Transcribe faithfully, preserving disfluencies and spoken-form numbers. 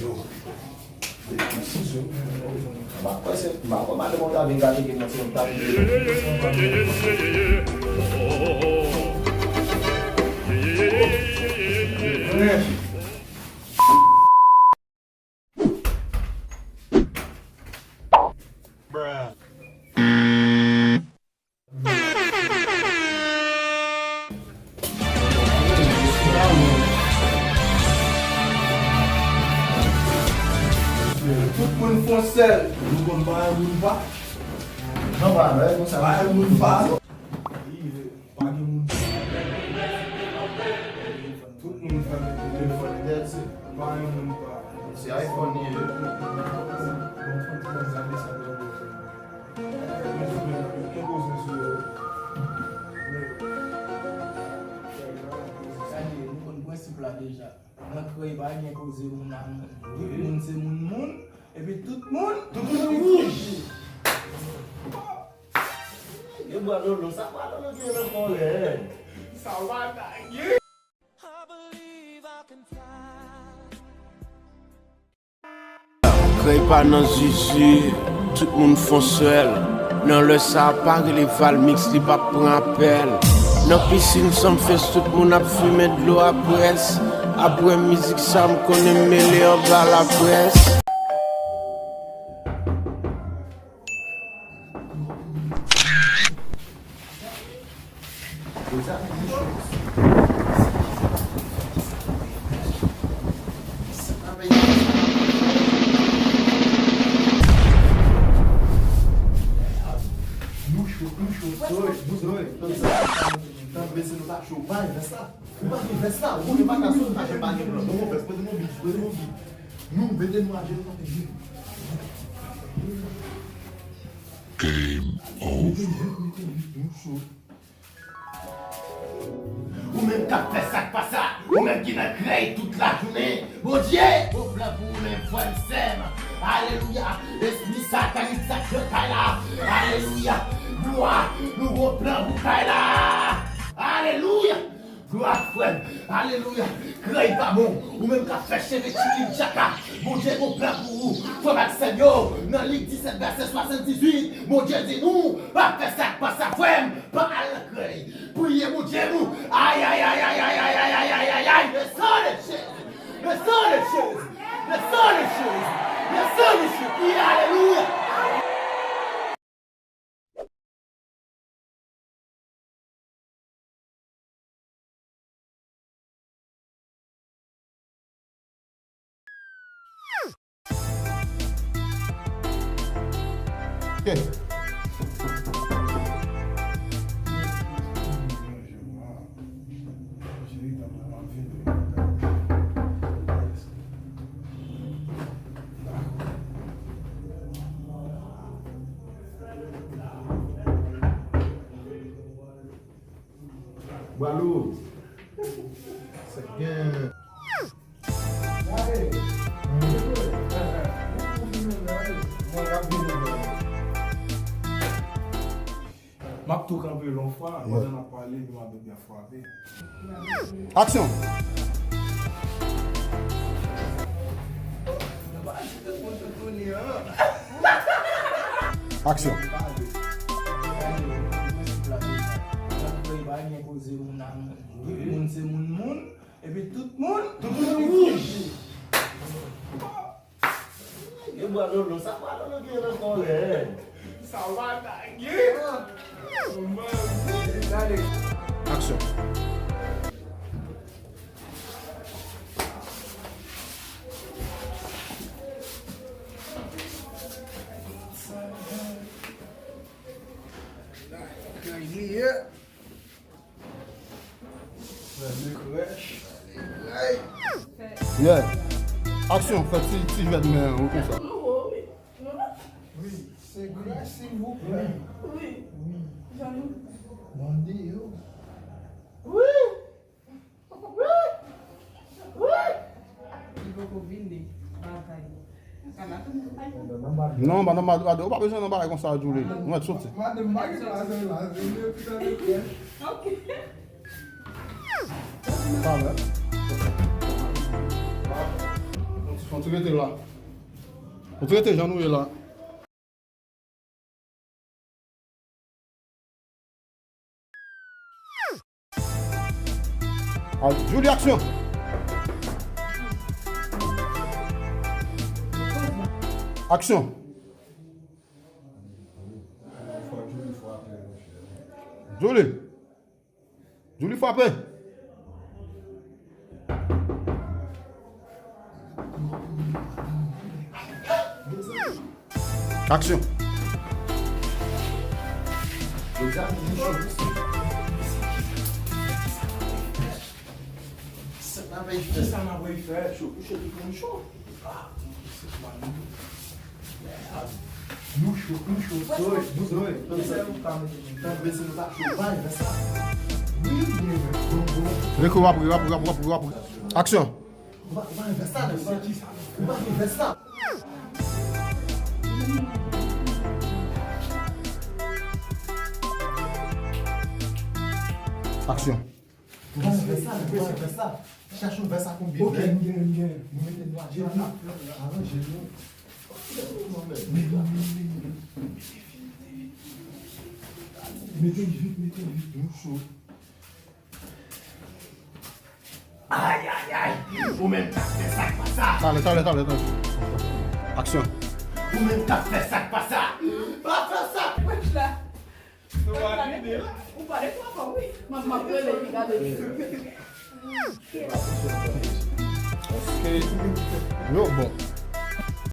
Yo. M pa kwè se, m pa kwè madanm ou ta vin gate gen nan se yon ta vin. Bruh. Yon sèl. Nou konn pa yon moun pa. Non, pa, men, konsa. Pa yon moun pa. Pa gen moun. Tout moun fè telefòn, that's it. Pa gen moun pa. Se iPhone li ye. Gade, nou konn prensip la deja. Nan krèy pa gen koze moun ak moun. Tout moun se moun moun, epi tout moun, tout moun wouj. E bwa Lolo, sa bwa Lolo gen nan kòlè? Sa w pa ta ye. Krèy pa nan zuzu, tout moun fon sèl. Nan lè sa a, pa rele Valmix, li p ap pran apèl. Nan pisin Sumfest, tout moun ap fimen dlo a près. Apre mizik sa, m konnen m mele anba laprès. Nou cho, nou cho. Tann, tann, tann, tann, tann, nou pa cho, pa gen vès la. Ou pa gen vès la, ou konnen pa ka sot, pa gen, pa gen plan. Mete yon vès, mete yon bib, mete yon bib. Nou, mete nou ajenou, nou mete bib. Game over. Ou menm k ap fè sa k pa sa, ou menm ki nan krèy tout lajounen, Bondye gon plan pou ou menm, frè m, sè m. Alelouya. Espri satanik sa k nan kay la. Alelouya. Glwa, nou gon plan pou kay la. Alelouya. Glwa, frè m. Alelouya. Krèy pa bon. Ou menm k ap fè cheve chili tchaka. Bondye gon plan pou ou. Frè m ak sè m yo, nan Lik disèt vèsè swasanndizuit, Bondye di nou, pa fè sa k pa sa, frè m. Pa al nan krèy. Priye Bondye nou. Ay, ay, ay. Le sang de Jésus. Le sang de Jésus. Le sang de Jésus. Le sang de Jésus. Alelouya. Bwalo. Sèk gen. M ap tou kanpe l yon fwa, pandan n ap pale, nou ap byen frape. Aksyon! Aksyon! Tout moun se moun moun, epi tout moun, tout moun wouj. E bwa Lolo, sa bwa Lolo gen nan kòlè? Sa w pa ta gen. Aksyon. Fèmen krèch. Yeah. Aksyon, fè ti, ti jwèt men ou konsa. Wi, se krèch, silvouplè. Wi. Wi. Mande yo. Wi. Wi. Wi. Li poko vin de batay. Non, pa nan bagay, ou pa bezwen nan bagay konsa, Julie. Nou mèt soti. Pa vre. Fon ti rete la. Fon ti rete jan nou ye la. Al, Julie, aksyon! Aksyon! Julie! Julie, frape! Aksyon. Nou cho, nou cho, Zoe, nou Zoe. Tann, tann, men si nou pa cho, pa fè sa. Wi, men bon, bon. Reko, w ap ri, w ap ri, w ap ri, w ap ri, w ap ri. Aksyon. Ou pa, ou pa fè sa, men se ki sa? Ou pa fè sa. Aksyon. Ou pa fè sa, men ou pa fè sa. Chache yon vès ak yon bibèt. Ok, m gen, m gen. Nou mete nou a djèt la. Avan jèt nou. Mete vit, mete vit, nou cho. Ay, ay, ay! Ou menm k ap fè sa k pa sa! Talè, talè, talè, talè. Aksyon. Ou menm k ap fè sa k pa sa! Pa fè sa! Wèch la! Ou pale twa fò, wi. M ap, m ap rele li, gade li. Èske yo bon?